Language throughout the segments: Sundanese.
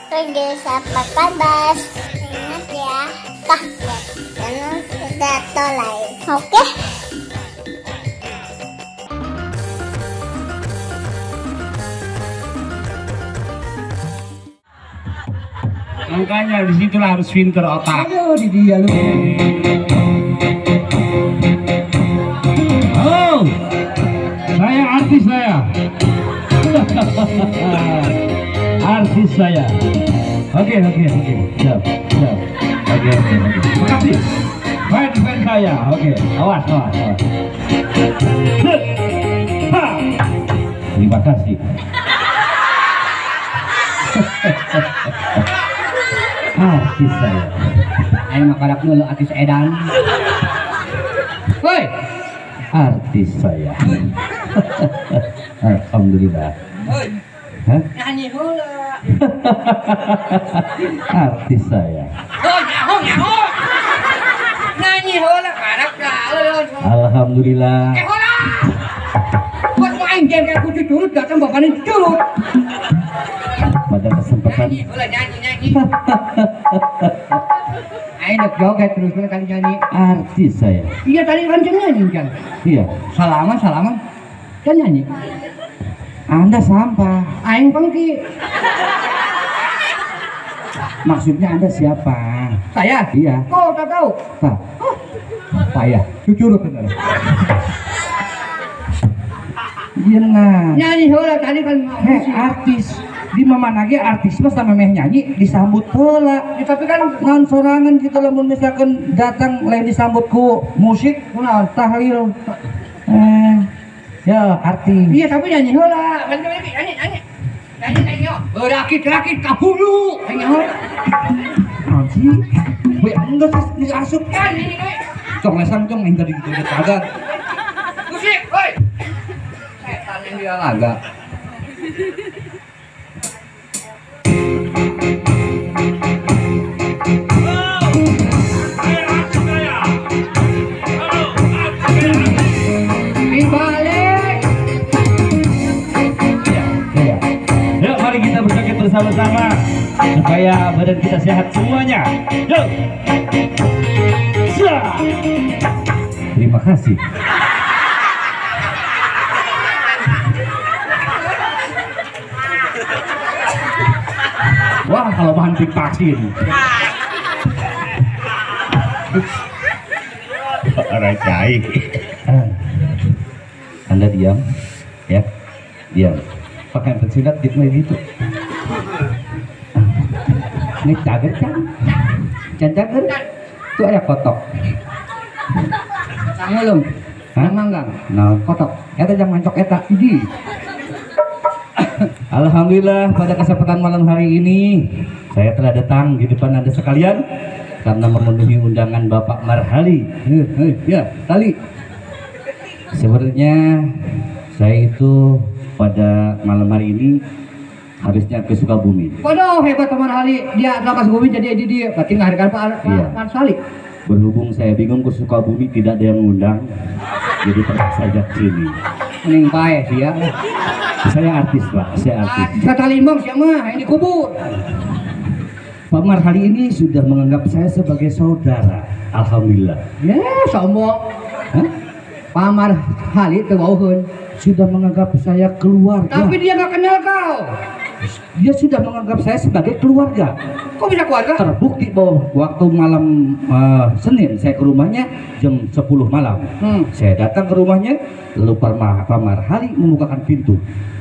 Pergi sama Pabas. Ingat ya, takut jangan sudah tolai. Oke? Makanya disitulah harus pinter otak. Aduh, di dia lu. Oh, saya artis saya. Artis saya. Oke. Siap. Oke. Makasih. Fan saya. Oke, awas. Ha. Terima kasih. Artis saya. Ayo makarak dulu artis edan. Woi, artis saya. Alhamdulillah. Woi. Hah? Nyanyi heula. Artis saya. Oh, nyaho. Nyanyi heula karak heula. Alhamdulillah. Eh heula. Buat main game kayak kucu curut datang bapaknya curut. Pada kesempatan nyanyi, heula nyanyi. Ayo dek joget terus kali nyanyi. Artis saya. Iya tadi kan nyanyi kan. Iya. Salaman kan nyanyi. Anda sampah. Aing pengki. Maksudnya Anda siapa? Saya? Iya. Kok tak tahu? Pak. Oh. Payah. Jujur bener. Iya nah. Nyanyi heula tadi kan. Heh, artis. Di mana lagi artis mah sama meh nyanyi disambut heula. Ya, tapi kan naon sorangan gitu lamun misalkan datang lain disambut ku musik, kunaon tahlil. Ya artis. Iya tapi nyanyi heula. Nyanyi. Nyanyi yo. Rakit ka hulu. Nyanyi heula. Naon sih? We enggak sih asup kan nyanyi we. Cong lesang cong aing tadi gitu kagar. Musik, woi. Setan yang dia laga. Bersama-sama supaya badan kita sehat semuanya. Yo. Terima kasih. Wah, kalau bahan vaksin. Orang cai. Anda diam, ya, diam. Pakai pensilat gitu. Ini cager kan? Cager? Itu ada kotok. Sangulung. Hah? Manggang. Nah, kotok. Eta jangan mancok eta. Idi. Alhamdulillah pada kesempatan malam hari ini saya telah datang di depan Anda sekalian karena memenuhi undangan Bapak Marhali. Ya, tali. Sebenarnya saya itu pada malam hari ini harusnya ke Sukabumi. Waduh, hebat Pak Marhali. Dia ke Sukabumi jadi dia berarti menghargai Pak Marhali. Berhubung saya bingung ke Sukabumi tidak ada yang mengundang, jadi terpaksa saja ke sini. Mending pae sih ya. Saya artis, Pak. Saya artis. Kata limbang siapa mah ini kubur. Pak Marhali ini sudah menganggap saya sebagai saudara. Alhamdulillah. Ya, sombong. Hah? Pak Marhali teu wauheun. Sudah menganggap saya keluarga. Tapi dia nggak kenal kau. Dia sudah menganggap saya sebagai keluarga. Kok bisa keluarga? Terbukti bahwa waktu malam Senin saya ke rumahnya jam 10 malam. Saya datang ke rumahnya, lalu Pak Marhali membukakan pintu.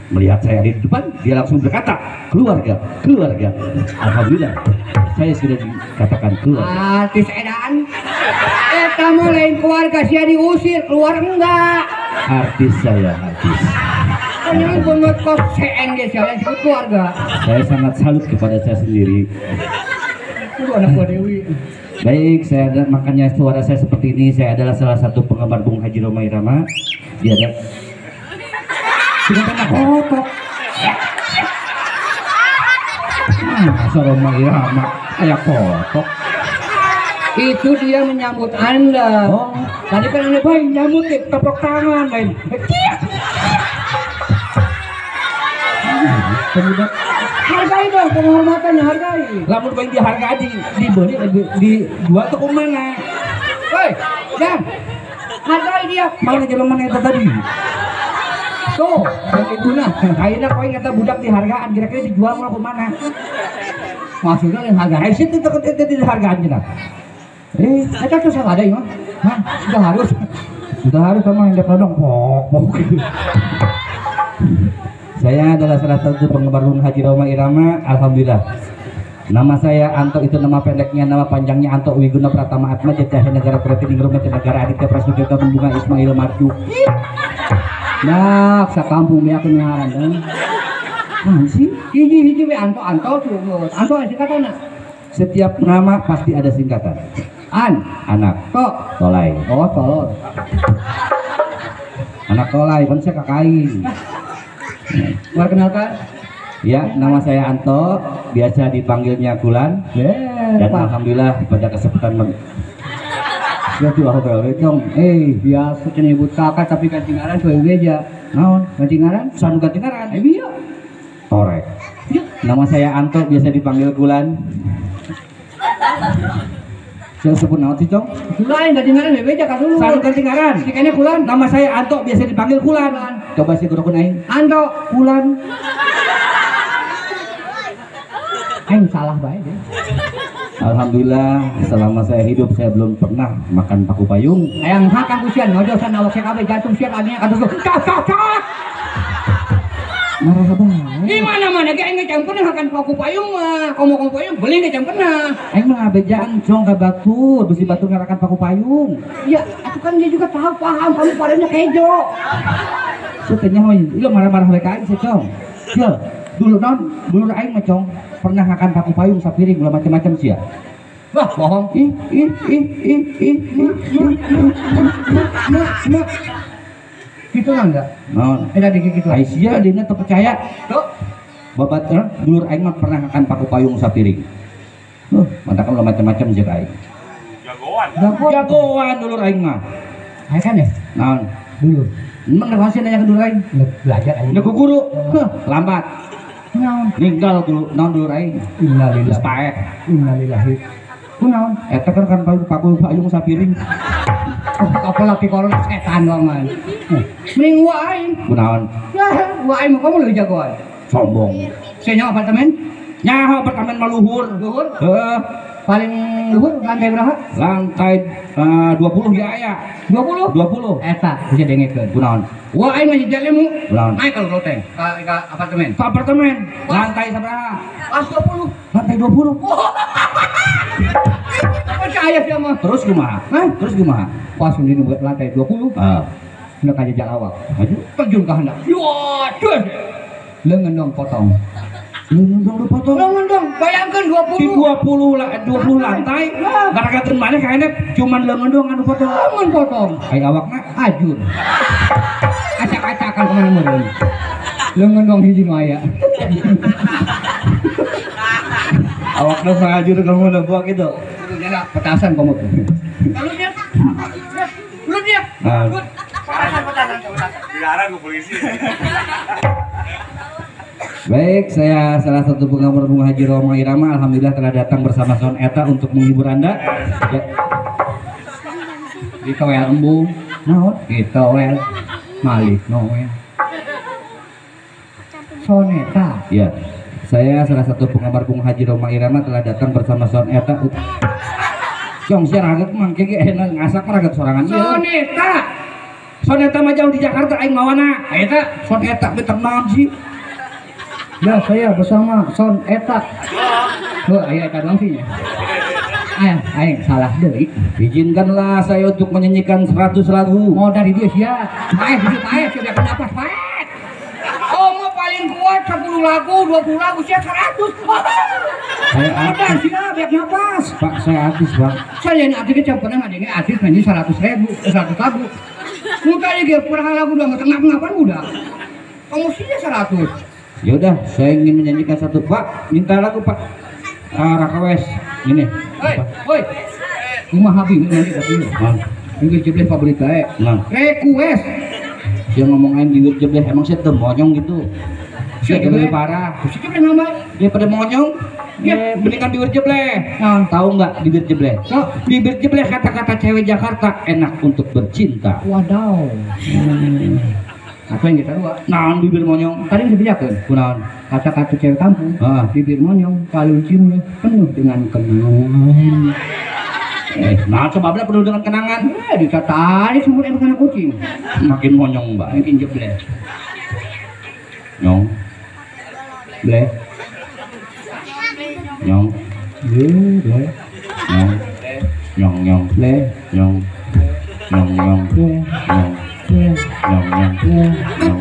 Melihat saya di depan, dia langsung berkata, keluarga, keluarga. Alhamdulillah, saya sudah dikatakan keluarga. Artis edan. Eta mah lain keluarga, sia diusir, keluar enggak. Artis saya, artis. Ini banget kos CNG siapa yang sebut keluarga. Saya sangat salut kepada saya sendiri. Itu anak gua Dewi. Baik, saya ada, makanya suara saya seperti ini. Saya adalah salah satu penggemar Bung Haji Rhoma Irama. Dia ada tidak pernah kotok. Masa Rhoma Irama kayak kotok. Itu dia menyambut Anda. Oh, tadi kan Anda baik nyambut nih, tepuk tangan lain. Pemuda Hargai dong penghormatannya, hargai. Lamun ku aing dihargai dibeli dijual teh kumaha? Hei, Jang. Hargai dia. Mana jelema mana eta tadi? Tuh, guna. Ayeuna ku aing eta budak dihargaan kira-kira dijual mah kumaha? Maksudnya yang harga. Ai situ teh dihargaan cenah. Eta tuh salah ada mah. Hah, sudah harus. Sudah harus sama yang dodong pok pok. Saya adalah salah satu penggemar Bung Haji Rhoma Irama, alhamdulillah. Nama saya Anto, itu nama pendeknya, nama panjangnya Anto Wiguna Pratama Atma Jatah Negara Pratiningrum Negara Aditya Prasetyo Bunga Ismail Marzuki. Nah, sakampung beak ngaran dong. Naon sih? Hiji-hiji we Anto Anto tuh. Anto singkatanna. Setiap nama pasti ada singkatan. An, anak, to, tolai. Oh, tolot. Anak tolai, kan saya kakak aing. Perkenalkan. Ya, nama saya Anto, biasa dipanggilnya Kulan. Yeah, dan Pak. Alhamdulillah pada kesempatan ya tuh aku dong. Biasa nyebut kakak tapi ganti ngaran tuh beja. Naon? Ganti ngaran? Sanu ganti ngaran. Iya. Torek. Ya. Nama saya Anto, biasa dipanggil Kulan. Saya sebut naon sih, Cong? Lain ganti ngaran beja ka dulu. Sanu ganti ngaran. Sikene Kulan. Nama saya Anto, biasa dipanggil Kulan. Coba sih guru aing. Anto Kulan. Aing salah bae deh. Alhamdulillah selama saya hidup saya belum pernah makan paku payung. Ayang hakan ku sian ngojosan awak kabeh jantung sian adinya kados cak cak cak. Marah bae. Di mana-mana ge aing can pernah makan paku payung mah. Komo-komo payung beli ge can pernah. Aing mah ngabejaan cong ka batur, besi batur ngarakan paku payung. Ya, atuh kan dia juga tahu paham kamu padanya kejo. Satenya mah ieu marah-marah we ka aing sih, Cong. Kieu, dulu non, dulu aing mah Cong pernah makan paku payung sapiring ulah macam-macam sia. Wah, bohong. Ih ih ih ih ih ih. Gitu lah enggak? Naon? Eta di kitu. Ai sia dina teu percaya. Tuh. Babat dulur aing mah pernah makan paku payung sapiring. Mantakan ulah macam-macam jeung aing. Jagoan. Jagoan dulur aing mah. Aing kan ya? Naon? Dulur. Emang rasa nanya ke dulur aing? Belajar aing. Ku guru. Heuh, lambat. Naon? Ninggal dulu naon dulur aing. Innalillahi. Geus paeh. Innalillahi. Kunaon? Eta kan paku payung sapiring. Oh, apalagi corona setan banget. Mending wa aing. Kunaon? Ya, wa aing mah kamu lebih jagoan. Sombong. Saya apartemen? Nyaho apartemen mah luhur. Luhur? Heeh. Paling luhur lantai berapa? Lantai 20 ya aya. 20? 20. Eta bisa dengekeun. Kunaon? Wa aing mah jalemu. Kunaon? Naik ke loteng ke apartemen. Ke apartemen. Lantai sabaraha? Pas 20. Lantai 20. Percaya sih mah. Terus kumaha? Hah? Terus kumaha? Pas ini buat lantai 20. Heeh. Hendak aja jalan awak. Maju. Terjun ke hendak. Waduh. Lengan dong potong. Lengan dong potong. Lengan dong. Bayangkan 20. Di 20 lantai. Barakakeun maneh kaena cuman lengan doang anu potong. Lengan potong. Ai awakna ajur. Acak-acakan kemana meureun. Lengan dong hiji nu aya. Awakna mah ajur kamu udah buang gitu. Nya petasan kamu tuh. Kalunya. Belum dia. Petasan, petasan, petasan. Dilarang ke polisi. Baik, saya salah satu penggemar Bung Haji Rhoma Irama. Alhamdulillah telah datang bersama Son Eta untuk menghibur Anda. Ya. Ditowel embung, naon? Ditowel Malik Noel. Son Eta. Ya. Saya salah satu penggemar Bung Haji Rhoma Irama telah datang bersama Son Eta. Cong sia raget mangke ge enak ngasak raget sorangan ieu. Son Eta. Son Eta mah jauh di Jakarta aing mawana. Eta Son Eta beteng naon sih? Ya, saya bersama Son Eta. Loh, aya eta doang sih nya. Aing salah deui. Izinkanlah saya untuk menyanyikan 100 lagu. Mau dari dia sia. Paeh hidup paeh sia napas paeh. Kamu paling kuat 10 lagu, 20 lagu sia 100. Saya artis sia biar napas. Pak, saya artis, Bang. Saya ini artis can pernah ngadenge artis nyanyi 100.000, 100 lagu. Mun tadi ge pernah lagu udah ngap-ngapan udah. Kamu sia 100. Ya udah, saya ingin menyanyikan satu, Pak. Minta lagu, Pak. Rakawes. Ini. Hoi, hoi. Kumaha bingung nanti tapi. Pinggir jebleh favorit bae. Nah. Request. Dia ngomong aing pinggir jebleh, emang saya teu monyong gitu. Sia lebih parah. Si jebleh nambah. Daripada monyong. Ya, mendingan bibir jebleh. Nah, tahu nggak bibir jebleh? So, bibir jebleh kata-kata cewek Jakarta enak untuk bercinta. Wadaw. Apa yang kita dua? Naon bibir monyong? Tadi bisa bejakeun. Kunaon? Kata-kata cewek kampung, bibir monyong kalau ciumnya penuh dengan kenangan. Nah, sebabnya penuh dengan kenangan. Ditarik semut emang anak kucing. Makin monyong, Mbak. Makin jebleh. Nyong. Bleh. Nyong. Bleh. Nyong. Nyong nyong. Bleh. Nyong. Nyong nyong. Bleh. Nyong. Nyong nyong. Nyong.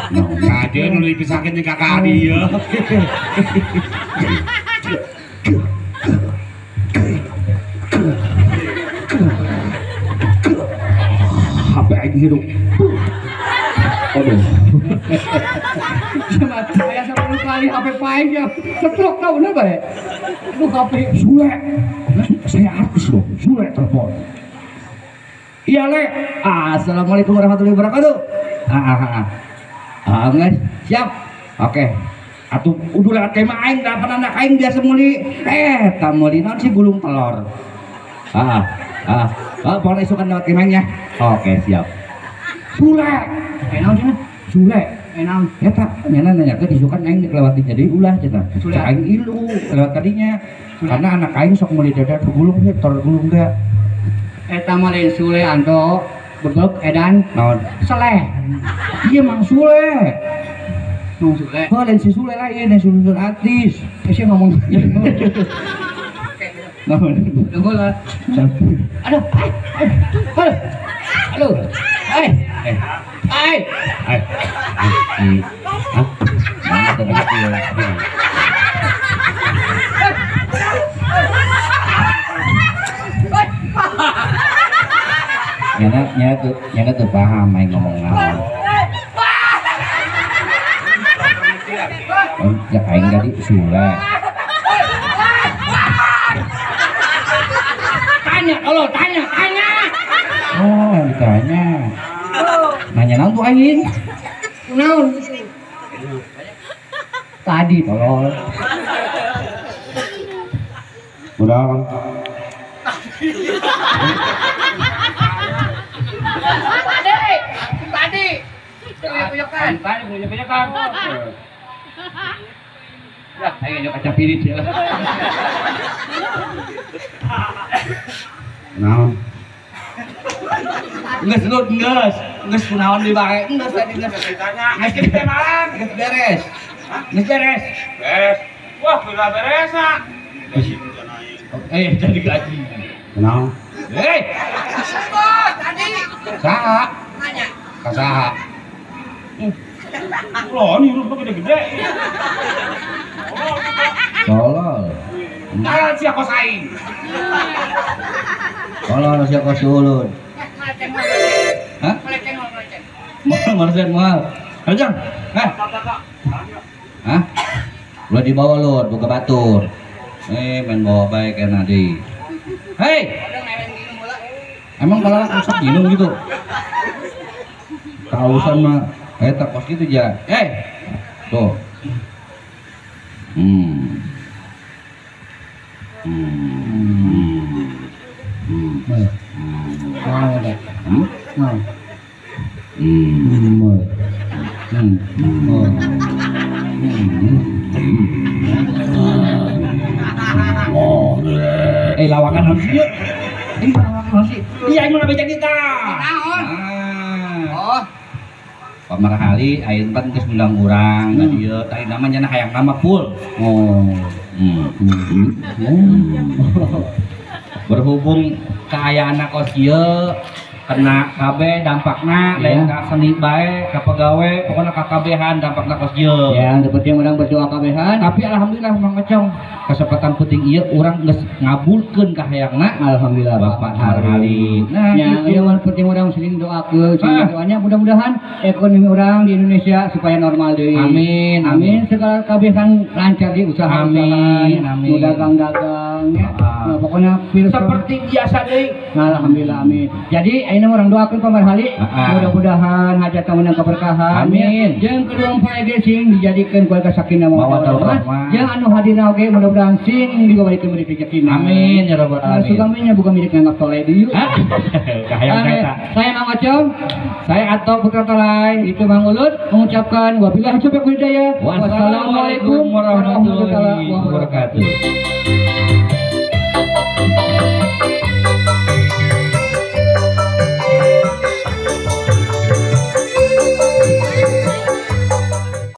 Nyong. Kade nu dipisahkeun jeung kakak adi ya. HP aing hidup. Aduh. Saya 10 kali HP paing ya. Stroke tau bener bae. Aduh HP Sule. Saya artis loh. Sule telepon. Iya Le. Assalamualaikum warahmatullahi wabarakatuh. Guys, siap. Oke. Atuh udah lewat kemah aing dapat anak aing biasa meuli. Tah meuli naon sih gulung telur. Pokoknya isukan lewat kemahnya. Oke, siap. Sule. Naon cenah? Sule. Naon? Eta nyana nanyakeun isukan aing lewat dinya deui ulah cenah. Cek aing ilu lewat kadinya. Karena anak aing sok meuli dadak gulung teh, telur gulung teh. Eta mah lain Sule anto, bebek edan. Naon? Seleh. Iya Mang Sule. Mang Sule. Oh, lain si Sule lain, lain si Sule artis. Sih ngomong. Naon? Tunggu lah. Aduh. Aduh. Aduh. Ai. Ai. Ai. Hah? Mana tadi itu? Nyana tuh paham main ngomong naon. Ya aing tadi Sule. Tanya kalau tanya, tanya. Oh, ditanya. Nanya naon tuh aing? Naon? Tadi tolol. Udah. Tadi. Puyak-puyakan. Tadi puyak-puyakan. Ya, ayo kaca pirit ya. Naon? Geus lu geus. Geus kunaon di bae. Geus tadi geus ditanya. Geus kita malam, geus beres. Geus beres. Beres. Wah, udah beres ah. Jadi gaji. Naon? Hei. Tadi. Saha? Nanya. Ka saha? Loh, ini huruf gede-gede. Tolol. Tolol sia kos aing. Tolol sia kos ulun. Hah? Meleceng, moal. Rejang. Hah? Hah? Ulah dibawa lur, buka batur. Main bawa baik enak di. Hei. Emang kalau sok minum gitu? Kausan mah tak kos gitu ja. Tuh. Lawakan harus ieu. Ini lawakan harus ieu. Iya, emang beja kita. Naon? Oh. Pamarhali ayeuna pan geus ngundang urang ka dieu, tadi nama nya hayang nama full. Oh. Berhubung kaayaan kos ieu kena kabeh dampakna lain ka seni bae ka pegawe pokona ka kabehan dampakna kos ieu. Ya, seperti yang urang berdoa kabehan, tapi alhamdulillah Mang Econg kesempatan penting ieu urang geus ngabulkeun ka hayangna. Alhamdulillah Bapak Marhali. Nah, ya, ieu mah penting urang sering doakeun, sering doanya mudah-mudahan ekonomi urang di Indonesia supaya normal deui. Amin. Amin, segala kabehan lancar di usaha. Amin. Amin. Nu dagang-dagang ya. Nah, pokoknya virus seperti biasa deui. Alhamdulillah amin. Jadi Ayeuna urang doakeun Pak Marhali, mudah-mudahan hajatna menang keberkahan. Amin. Jeung kedua mempelai ge sing dijadikeun keluarga sakinah mawaddah warahmah. Jeung anu hadirna oge mudah-mudahan sing dibabadikeun milik rezekina. Amin ya rabbal alamin. Sugaminya bukan milik nganggap toleh dieu. Kahayang saya. Saya Mang Ocong, saya Anto Putra Tolai, itu Mang Ulut mengucapkan wabillahi taufiq wal hidayah. Wassalamualaikum warahmatullahi wabarakatuh.